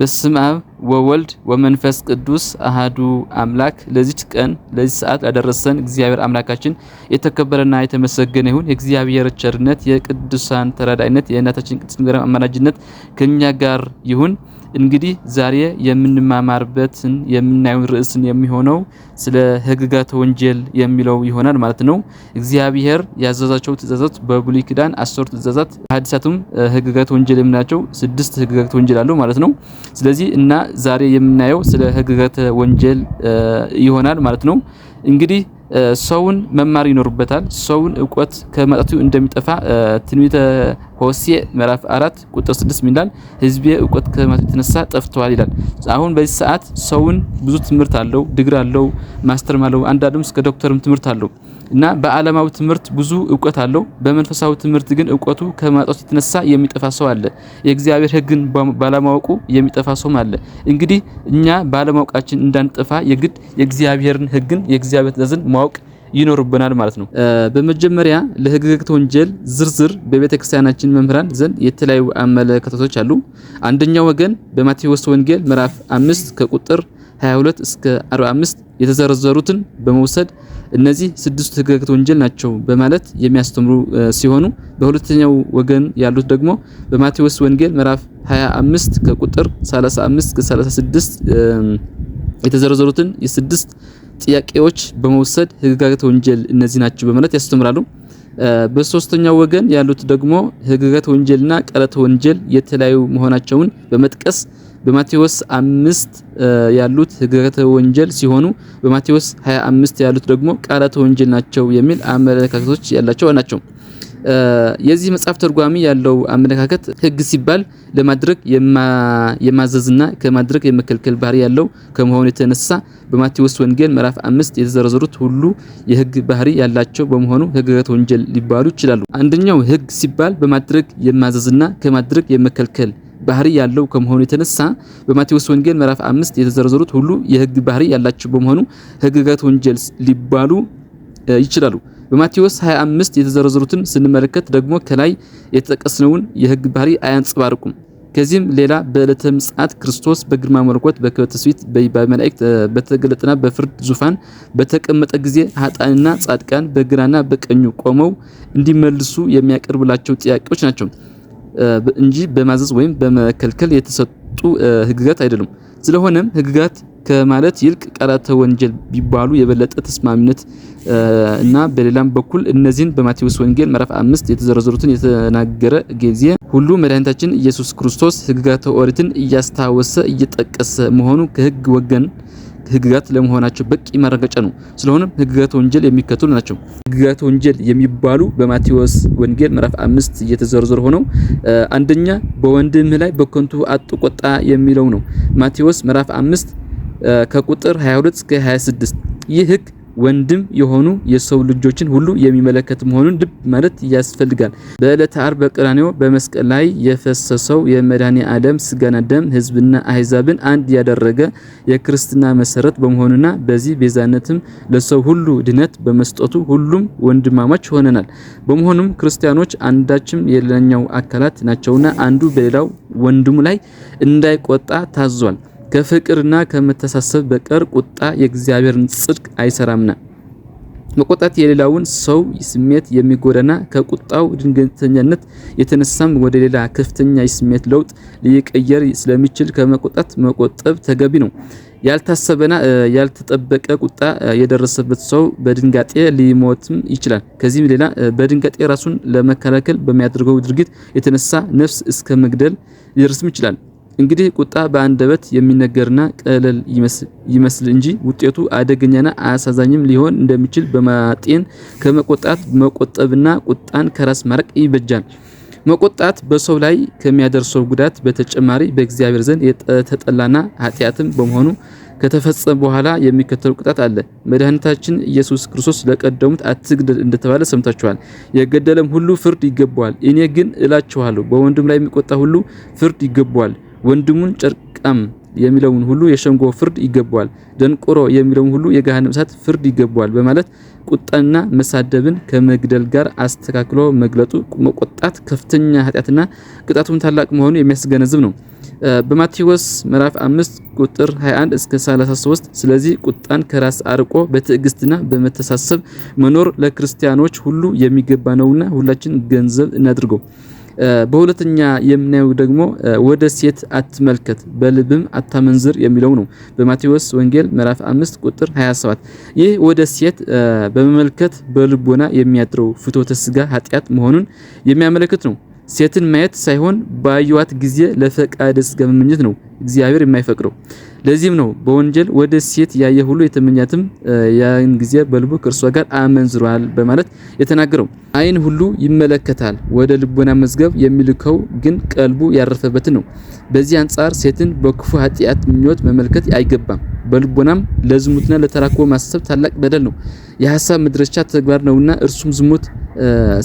በስመ አብ ወወልድ ወመንፈስ ቅዱስ አሃዱ አምላክ። ለዚች ቀን ለዚህ ሰዓት ላደረሰን እግዚአብሔር አምላካችን የተከበረና የተመሰገነ ይሁን። የእግዚአብሔር ቸርነት፣ የቅዱሳን ተራዳኢነት፣ የእናታችን ቅድስት ድንግል ማርያም አማላጅነት ከኛ ጋር ይሁን። እንግዲህ ዛሬ የምንማማርበትን የምናየውን ርዕስን የሚሆነው ስለ ሕግጋተ ወንጌል የሚለው ይሆናል ማለት ነው። እግዚአብሔር ያዘዛቸው ትእዛዛት በብሉይ ኪዳን 10 ትእዛዛት፣ ሐዲሳቱም ሕግጋተ ወንጌል የምናቸው 6 ሕግጋተ ወንጌል አሉ ማለት ነው። ስለዚህ እና ዛሬ የምናየው ስለ ሕግጋተ ወንጌል ይሆናል ማለት ነው። እንግዲህ ሰውን መማር ይኖርበታል። ሰውን እውቀት ከማጣቱ እንደሚጠፋ ትንቢተ ሆሴዕ ምዕራፍ 4 ቁጥር 6 ይላል፣ ሕዝቤ እውቀት ከማጣቱ የተነሳ ጠፍተዋል ይላል። አሁን በዚህ ሰዓት ሰውን ብዙ ትምህርት አለው፣ ዲግሪ አለው፣ ማስተርም አለው፣ አንዳንዱም እስከ ዶክተርም ትምህርት አለው እና በዓለማዊ ትምህርት ብዙ እውቀት አለው። በመንፈሳዊ ትምህርት ግን እውቀቱ ከማጣቱ የተነሳ የሚጠፋ ሰው አለ። የእግዚአብሔር ሕግን ባለማወቁ የሚጠፋ ሰውም አለ። እንግዲህ እኛ ባለማወቃችን እንዳንጠፋ የግድ የእግዚአብሔርን ሕግን የእግዚአብሔር ትእዛዝን ማወቅ ይኖርብናል ማለት ነው። በመጀመሪያ ለሕግጋተ ወንጌል ዝርዝር በቤተክርስቲያናችን መምህራን ዘንድ የተለያዩ አመለካከቶች አሉ። አንደኛው ወገን በማቴዎስ ወንጌል ምዕራፍ 5 ከቁጥር 22 እስከ 45 የተዘረዘሩትን በመውሰድ እነዚህ 6ቱ ሕግጋተ ወንጌል ናቸው በማለት የሚያስተምሩ ሲሆኑ፣ በሁለተኛው ወገን ያሉት ደግሞ በማቴዎስ ወንጌል ምዕራፍ 25 ከቁጥር 35 እስከ 36 የተዘረዘሩትን የስድስት ጥያቄዎች በመውሰድ ሕግጋተ ወንጌል እነዚህ ናቸው በማለት ያስተምራሉ። በሶስተኛው ወገን ያሉት ደግሞ ሕግጋተ ወንጌልና ቃላተ ወንጌል የተለያዩ መሆናቸውን በመጥቀስ በማቴዎስ 5 ያሉት ሕግጋተ ወንጌል ሲሆኑ በማቴዎስ 25 ያሉት ደግሞ ቃላተ ወንጌል ናቸው የሚል አመለካከቶች ያላቸው ናቸው። የዚህ መጽሐፍ ተርጓሚ ያለው አመለካከት ሕግ ሲባል ለማድረግ የማዘዝና ከማድረግ የመከልከል ባህሪ ያለው ከመሆኑ የተነሳ በማቴዎስ ወንጌል ምዕራፍ 5 የተዘረዘሩት ሁሉ የሕግ ባህሪ ያላቸው በመሆኑ ሕግጋተ ወንጌል ሊባሉ ይችላሉ። አንደኛው ሕግ ሲባል በማድረግ የማዘዝና ከማድረግ የመከልከል ባህሪ ያለው ከመሆኑ የተነሳ በማቴዎስ ወንጌል ምዕራፍ 5 የተዘረዘሩት ሁሉ የሕግ ባህሪ ያላቸው በመሆኑ ሕግጋተ ወንጌል ሊባሉ ይችላሉ። በማቴዎስ 25 የተዘረዘሩትን ስንመለከት ደግሞ ከላይ የተጠቀስነውን የሕግ ባህሪ አያንጸባርቁም። ከዚህም ሌላ በዕለተ ምጽአት ክርስቶስ በግርማ መለኮት በክብረ ትስብእት በመላእክት በተገለጠና በፍርድ ዙፋን በተቀመጠ ጊዜ ኃጥአንና ጻድቃን በግራና በቀኙ ቆመው እንዲመልሱ የሚያቀርብላቸው ጥያቄዎች ናቸው እንጂ በማዘዝ ወይም በመከልከል የተሰጡ ሕግጋት አይደሉም። ስለሆነም ሕግጋት ከማለት ይልቅ ቃላተ ወንጌል ቢባሉ የበለጠ ተስማሚነት እና በሌላም በኩል እነዚህን በማቴዎስ ወንጌል ምዕራፍ 5 የተዘረዘሩትን የተናገረ ጊዜ ሁሉ መድኃኒታችን ኢየሱስ ክርስቶስ ሕግጋተ ኦሪትን እያስታወሰ እየጠቀሰ መሆኑ ከሕግ ወገን ሕግጋት ለመሆናቸው በቂ ማረጋገጫ ነው። ስለሆነም ሕግጋተ ወንጌል የሚከተሉ ናቸው። ሕግጋተ ወንጌል የሚባሉ በማቴዎስ ወንጌል ምዕራፍ 5 እየተዘረዘሩ ሆነው፣ አንደኛ በወንድምህ ላይ በከንቱ አትቆጣ የሚለው ነው። ማቴዎስ ምዕራፍ 5 ከቁጥር 22 እስከ 26። ይህ ሕግ ወንድም የሆኑ የሰው ልጆችን ሁሉ የሚመለከት መሆኑን ልብ ማለት ያስፈልጋል። በዕለተ ዓርብ በቀራንዮ በመስቀል ላይ የፈሰሰው የመድኃኔ ዓለም ስጋና ደም ሕዝብና አሕዛብን አንድ ያደረገ የክርስትና መሰረት በመሆኑና በዚህ ቤዛነትም ለሰው ሁሉ ድነት በመስጠቱ ሁሉም ወንድማማች ሆነናል። በመሆኑም ክርስቲያኖች አንዳችም የሌላኛው አካላት ናቸውና አንዱ በሌላው ወንድሙ ላይ እንዳይቆጣ ታዟል። ከፍቅርና ከመተሳሰብ በቀር ቁጣ የእግዚአብሔርን ጽድቅ አይሰራምና። መቆጣት የሌላውን ሰው ስሜት የሚጎዳና ከቁጣው ድንገተኛነት የተነሳም ወደ ሌላ ከፍተኛ የስሜት ለውጥ ሊቀየር ስለሚችል ከመቆጣት መቆጠብ ተገቢ ነው። ያልታሰበና ያልተጠበቀ ቁጣ የደረሰበት ሰው በድንጋጤ ሊሞትም ይችላል። ከዚህም ሌላ በድንጋጤ ራሱን ለመከላከል በሚያደርገው ድርጊት የተነሳ ነፍስ እስከ መግደል ሊደርስም ይችላል። እንግዲህ ቁጣ በአንደበት የሚነገርና ቀለል ይመስል እንጂ ውጤቱ አደገኛና አሳዛኝም ሊሆን እንደሚችል በማጤን ከመቆጣት መቆጠብና ቁጣን ከራስ ማራቅ ይበጃል። መቆጣት በሰው ላይ ከሚያደርሰው ጉዳት በተጨማሪ በእግዚአብሔር ዘንድ የተጠላና ኃጢአትም በመሆኑ ከተፈጸመ በኋላ የሚከተለው ቅጣት አለ። መድኃኒታችን ኢየሱስ ክርስቶስ ለቀደሙት አትግደል እንደተባለ ሰምታችኋል። የገደለም ሁሉ ፍርድ ይገባዋል። እኔ ግን እላችኋለሁ በወንድም ላይ የሚቆጣ ሁሉ ፍርድ ይገባዋል። ወንድሙን ጨርቃም የሚለውን ሁሉ የሸንጎ ፍርድ ይገባዋል፣ ደንቆሮ የሚለውን ሁሉ የገሃነመ እሳት ፍርድ ይገባዋል በማለት ቁጣንና መሳደብን ከመግደል ጋር አስተካክሎ መግለጡ መቆጣት ከፍተኛ ኃጢአትና ቅጣቱም ታላቅ መሆኑ የሚያስገነዝብ ነው። በማቴዎስ ምዕራፍ 5 ቁጥር 21 እስከ 33 ስለዚህ ቁጣን ከራስ አርቆ በትዕግስትና በመተሳሰብ መኖር ለክርስቲያኖች ሁሉ የሚገባ ነውና ሁላችን ገንዘብ እናድርገው። በሁለተኛ የምናየው ደግሞ ወደ ሴት አትመልከት በልብም አታመንዝር የሚለው ነው። በማቴዎስ ወንጌል ምዕራፍ 5 ቁጥር 27 ይህ ወደ ሴት በመመልከት በልቦና የሚያድረው ፍትወተ ስጋ ኃጢአት መሆኑን የሚያመለክት ነው። ሴትን ማየት ሳይሆን ባዩዋት ጊዜ ለፈቃደ ስጋ መመኘት ነው እግዚአብሔር የማይፈቅደው። ለዚህም ነው በወንጀል ወደ ሴት ያየ ሁሉ የተመኛትም ያን ጊዜ በልቡ ከእርሷ ጋር አመንዝሯል በማለት የተናገረው። ዓይን ሁሉ ይመለከታል፣ ወደ ልቦና መዝገብ የሚልከው ግን ቀልቡ ያረፈበትን ነው። በዚህ አንጻር ሴትን በክፉ ኃጢአት ምኞት መመልከት አይገባም። በልቦናም ለዝሙትና ለተራክቦ ማሰብ ታላቅ በደል ነው። የሐሳብ መድረሻ ተግባር ነውና እርሱም ዝሙት።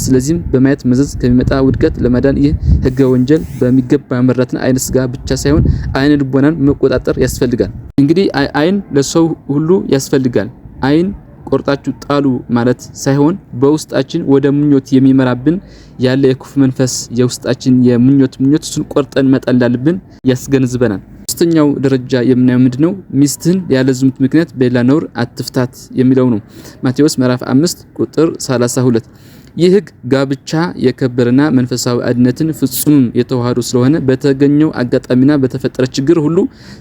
ስለዚህም በማየት መዘዝ ከሚመጣ ውድቀት ለመዳን ይህ ሕገ ወንጀል በሚገባ መረዳትና ዓይነ ስጋ ብቻ ሳይሆን ዓይነ ልቦናን መቆጣጠር ያስፈልጋል። እንግዲህ ዓይን ለሰው ሁሉ ያስፈልጋል። ዓይን ቆርጣችሁ ጣሉ ማለት ሳይሆን በውስጣችን ወደ ምኞት የሚመራብን ያለ የክፉ መንፈስ የውስጣችን የምኞት ምኞት እሱን ቆርጠን መጣል እንዳለብን ያስገነዝበናል። ሶስተኛው ደረጃ የምናየው ምንድነው? ሚስትህን ያለ ዝሙት ምክንያት በሌላ ነውር አትፍታት የሚለው ነው። ማቴዎስ ምዕራፍ 5 ቁጥር 32 ይህ ሕግ ጋብቻ የከበረና መንፈሳዊ አንድነትን ፍጹም የተዋህዶ ስለሆነ በተገኘው አጋጣሚና በተፈጠረ ችግር ሁሉ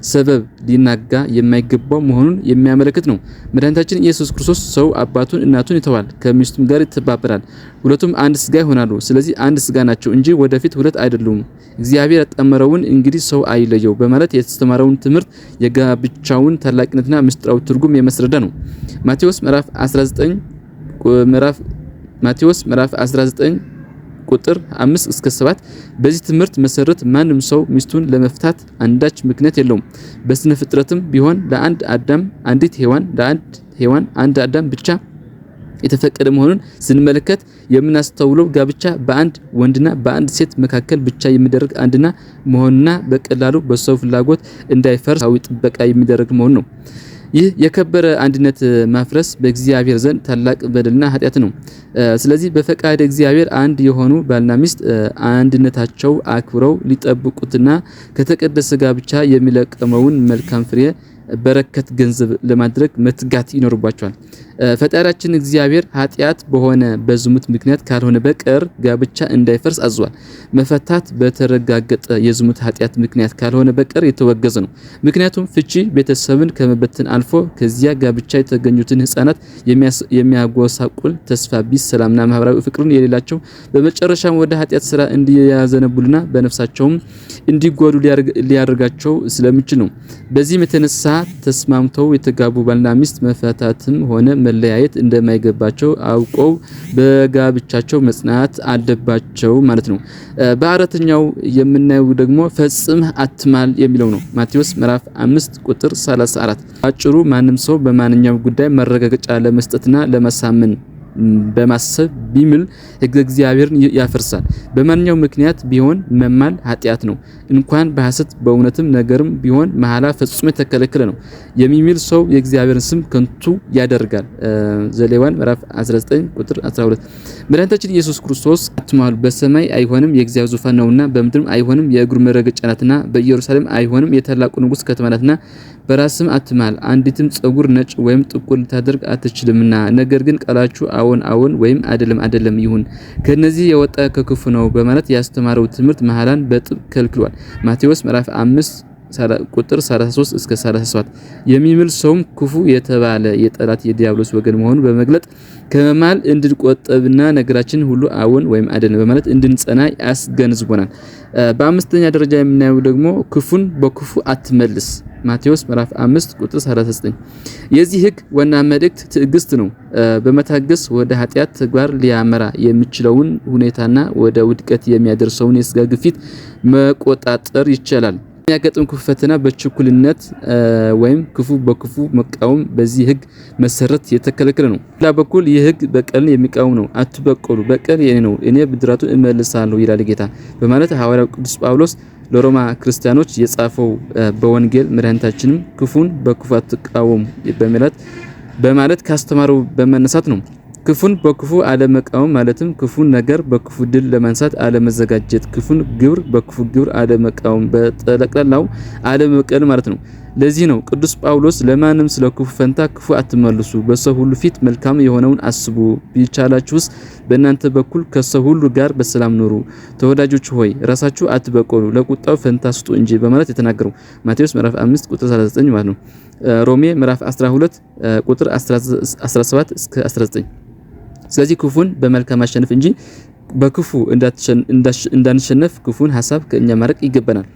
ሰበብ ሊናጋ የማይገባው መሆኑን የሚያመለክት ነው። መድኃኒታችን ኢየሱስ ክርስቶስ ሰው አባቱን እናቱን ይተዋል፣ ከሚስቱም ጋር ይተባበራል፣ ሁለቱም አንድ ስጋ ይሆናሉ። ስለዚህ አንድ ስጋ ናቸው እንጂ ወደፊት ሁለት አይደሉም። እግዚአብሔር ያጣመረውን እንግዲህ ሰው አይለየው በማለት የተስተማረውን ትምህርት የጋብቻውን ታላቅነትና ምስጢራዊ ትርጉም የሚያስረዳ ነው። ማቴዎስ ምዕራፍ 19 ምዕራፍ ማቴዎስ ምዕራፍ 19 ቁጥር 5 እስከ 7 በዚህ ትምህርት መሰረት ማንም ሰው ሚስቱን ለመፍታት አንዳች ምክንያት የለውም። በስነ ፍጥረትም ቢሆን ለአንድ አዳም አንዲት ሔዋን፣ ለአንድ ሔዋን አንድ አዳም ብቻ የተፈቀደ መሆኑን ስንመለከት የምናስተውለው ጋብቻ በአንድ ወንድና በአንድ ሴት መካከል ብቻ የሚደረግ አንድና መሆኑና በቀላሉ በሰው ፍላጎት እንዳይፈርስ ጥበቃ የሚደረግ መሆኑ ነው። ይህ የከበረ አንድነት ማፍረስ በእግዚአብሔር ዘንድ ታላቅ በደልና ኃጢአት ነው። ስለዚህ በፈቃድ እግዚአብሔር አንድ የሆኑ ባልና ሚስት አንድነታቸው አክብረው ሊጠብቁትና ከተቀደሰ ጋብቻ የሚለቀመውን መልካም ፍሬ በረከት ገንዘብ ለማድረግ መትጋት ይኖርባቸዋል። ፈጣሪያችን እግዚአብሔር ኃጢአት በሆነ በዝሙት ምክንያት ካልሆነ በቀር ጋብቻ እንዳይፈርስ አዟል። መፈታት በተረጋገጠ የዝሙት ኃጢአት ምክንያት ካልሆነ በቀር የተወገዘ ነው። ምክንያቱም ፍቺ ቤተሰብን ከመበተን አልፎ ከዚያ ጋብቻ የተገኙትን ሕፃናት የሚያጎሳቁል፣ ተስፋ ቢስ፣ ሰላምና ማህበራዊ ፍቅርን የሌላቸው፣ በመጨረሻም ወደ ኃጢአት ስራ እንዲያዘነብሉና በነፍሳቸውም እንዲጎዱ ሊያደርጋቸው ስለሚችል ነው። በዚህም የተነሳ ተስማምተው የተጋቡ ባልና ሚስት መፈታትም ሆነ መለያየት እንደማይገባቸው አውቀው በጋብቻቸው መጽናት አለባቸው ማለት ነው። በአራተኛው የምናየው ደግሞ ፈጽመህ አትማል የሚለው ነው። ማቴዎስ ምዕራፍ 5 ቁጥር 34 አጭሩ ማንም ሰው በማንኛውም ጉዳይ መረጋገጫ ለመስጠትና ለማሳመን በማሰብ ቢምል ሕገ እግዚአብሔርን ያፈርሳል። በማንኛውም ምክንያት ቢሆን መማል ኃጢአት ነው። እንኳን በሐሰት በእውነትም ነገርም ቢሆን መሐላ ፈጽሞ የተከለከለ ነው። የሚምል ሰው የእግዚአብሔርን ስም ከንቱ ያደርጋል። ዘሌዋውያን ምዕራፍ 19 ቁጥር 12። መድኃኒታችን ኢየሱስ ክርስቶስ አትማሉ፣ በሰማይ አይሆንም የእግዚአብሔር ዙፋን ነውና፣ በምድርም አይሆንም የእግሩ መረገጫ ናትና፣ በኢየሩሳሌም አይሆንም የታላቁ ንጉሥ ከተማ ናትና፣ በራስም አትማል፣ አንዲትም ጸጉር ነጭ ወይም ጥቁር ልታደርግ አትችልምና፣ ነገር ግን ቃላችሁ አዎን አዎን ወይም አይደለም አይደለም ይሁን፣ ከነዚህ የወጣ ከክፉ ነው በማለት ያስተማረው ትምህርት መሐላን በጥብቅ ከልክሏል። ማቴዎስ ምዕራፍ 5 ቁጥር 33 እስከ 37። የሚምል ሰውም ክፉ የተባለ የጠላት የዲያብሎስ ወገን መሆኑን በመግለጥ ከመማል እንድንቆጠብና ነገራችን ሁሉ አዎን ወይም አይደለም በማለት እንድንጸና ያስገንዝቦናል። በአምስተኛ ደረጃ የምናየው ደግሞ ክፉን በክፉ አትመልስ። ማቴዎስ ምዕራፍ 5 ቁጥር 39። የዚህ ሕግ ዋና መልእክት ትዕግስት ነው። በመታገስ ወደ ኃጢአት ተግባር ሊያመራ የሚችለውን ሁኔታና ወደ ውድቀት የሚያደርሰውን የስጋ ግፊት መቆጣጠር ይቻላል። የሚያጋጥም ክፉ ፈተና በችኩልነት ወይም ክፉ በክፉ መቃወም በዚህ ሕግ መሰረት የተከለከለ ነው። ሌላ በኩል ይህ ሕግ በቀልን የሚቃወም ነው። አትበቀሉ፣ በቀል የኔ ነው፣ እኔ ብድራቱን እመልሳለሁ ይላል ጌታ በማለት ሐዋርያው ቅዱስ ጳውሎስ ለሮማ ክርስቲያኖች የጻፈው በወንጌል መድኃኒታችንም ክፉን በክፉ አትቃወሙ በማለት ካስተማረው በመነሳት ነው። ክፉን በክፉ አለመቃወም ማለትም ክፉን ነገር በክፉ ድል ለማንሳት አለመዘጋጀት፣ ክፉን ግብር በክፉ ግብር አለመቃወም፣ በጠቅላላው አለመበቀል ማለት ነው። ለዚህ ነው ቅዱስ ጳውሎስ ለማንም ስለ ክፉ ፈንታ ክፉ አትመልሱ፣ በሰው ሁሉ ፊት መልካም የሆነውን አስቡ፣ ቢቻላችሁስ በእናንተ በኩል ከሰው ሁሉ ጋር በሰላም ኑሩ። ተወዳጆች ሆይ ራሳችሁ አትበቀሉ፣ ለቁጣው ፈንታ ስጡ እንጂ በማለት የተናገረው ማቴዎስ ምዕራፍ 5 ቁጥር 39 ማለት ነው። ሮሜ ምዕራፍ 12 ቁጥር 17 እስከ 19። ስለዚህ ክፉን በመልካም ማሸነፍ እንጂ በክፉ እንዳንሸነፍ ክፉን ሐሳብ ከእኛ ማረቅ ይገባናል።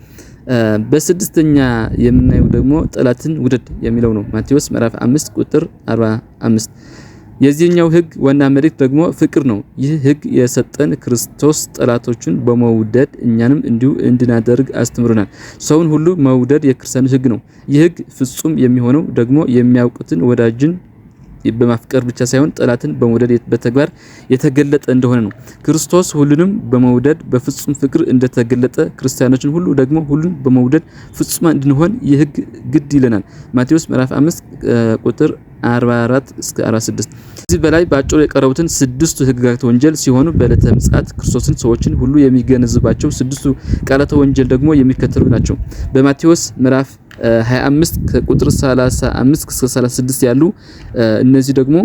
በስድስተኛ የምናየው ደግሞ ጠላትን ውደድ የሚለው ነው። ማቴዎስ ምዕራፍ 5 ቁጥር 45። የዚህኛው ሕግ ዋና መልእክት ደግሞ ፍቅር ነው። ይህ ሕግ የሰጠን ክርስቶስ ጠላቶቹን በመውደድ እኛንም እንዲሁ እንድናደርግ አስተምሮናል። ሰውን ሁሉ መውደድ የክርስቲያኖች ሕግ ነው። ይህ ሕግ ፍጹም የሚሆነው ደግሞ የሚያውቁትን ወዳጅን በማፍቀር ብቻ ሳይሆን ጠላትን በመውደድ በተግባር የተገለጠ እንደሆነ ነው። ክርስቶስ ሁሉንም በመውደድ በፍጹም ፍቅር እንደተገለጠ ክርስቲያኖችን ሁሉ ደግሞ ሁሉን በመውደድ ፍጹማን እንድንሆን ይህ ሕግ ግድ ይለናል። ማቴዎስ ምዕራፍ 5 ቁጥር 44 እስከ 46። ከዚህ በላይ በአጭሩ የቀረቡትን ስድስቱ ሕግጋተ ወንጌል ሲሆኑ በዕለተ ምጽአት ክርስቶስን ሰዎችን ሁሉ የሚገነዝባቸው ስድስቱ ቃላተ ወንጌል ደግሞ የሚከተሉ ናቸው። በማቴዎስ ምዕራፍ 25 ከቁጥር 35 እስከ 36 ያሉ እነዚህ ደግሞ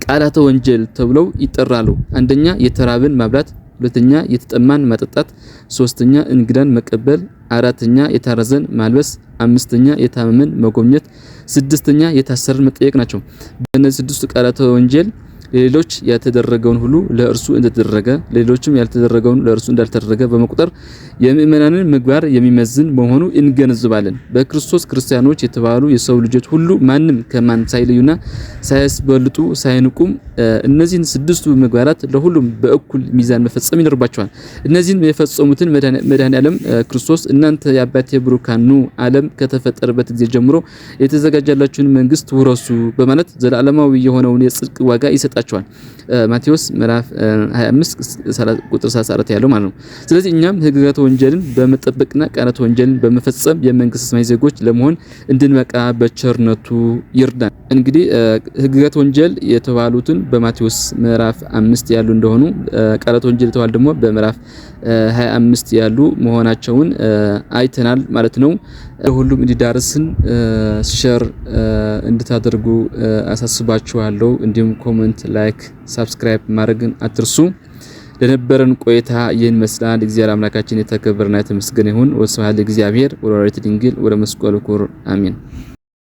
ቃላተ ወንጌል ተብለው ይጠራሉ። አንደኛ የተራብን ማብላት፣ ሁለተኛ የተጠማን ማጠጣት፣ ሶስተኛ እንግዳን መቀበል፣ አራተኛ የታረዘን ማልበስ፣ አምስተኛ የታመመን መጎብኘት፣ ስድስተኛ የታሰረን መጠየቅ ናቸው። በእነዚህ ስድስቱ ቃላተ ወንጌል ለሌሎች ያልተደረገውን ሁሉ ለእርሱ እንደተደረገ፣ ለሌሎችም ያልተደረገውን ለእርሱ እንዳልተደረገ በመቁጠር የምእመናንን ምግባር የሚመዝን መሆኑ እንገነዝባለን። በክርስቶስ ክርስቲያኖች የተባሉ የሰው ልጆች ሁሉ ማንም ከማን ሳይለዩና ሳያስበልጡ ሳይንቁም እነዚህን ስድስቱ ምግባራት ለሁሉም በእኩል ሚዛን መፈጸም ይኖርባቸዋል። እነዚህን የፈጸሙትን መድኃኔዓለም ክርስቶስ እናንተ የአባቴ ብሩካን ኑ፣ ዓለም ከተፈጠረበት ጊዜ ጀምሮ የተዘጋጀላችሁን መንግስት ውረሱ በማለት ዘላለማዊ የሆነውን የጽድቅ ዋጋ ይሰጣቸዋል። ማቴዎስ ምዕራፍ 25 ቁጥር 34 ያለው ማለት ነው። ስለዚህ እኛም ሕግጋተ ወንጌልን በመጠበቅና ቃላተ ወንጌልን በመፈጸም የመንግስተ ሰማይ ዜጎች ለመሆን እንድንበቃ በቸርነቱ ይርዳን። እንግዲህ ሕግጋተ ወንጌል የተባሉትን በማቴዎስ ምዕራፍ 5 ያሉ እንደሆኑ፣ ቃላተ ወንጌል የተባሉ ደግሞ በምዕራፍ 25 ያሉ መሆናቸውን አይተናል ማለት ነው። ሁሉም እንዲዳርስን share እንድታደርጉ አሳስባችኋለሁ። እንዲሁም comment፣ like፣ subscribe ማድረግን አትርሱ። ለነበረን ቆይታ ይህን ይመስላል። እግዚአብሔር አምላካችን የተከበረና የተመሰገነ ይሁን። ወስብሐት ለእግዚአብሔር ወለወላዲቱ ድንግል ወለመስቀሉ ክቡር አሜን።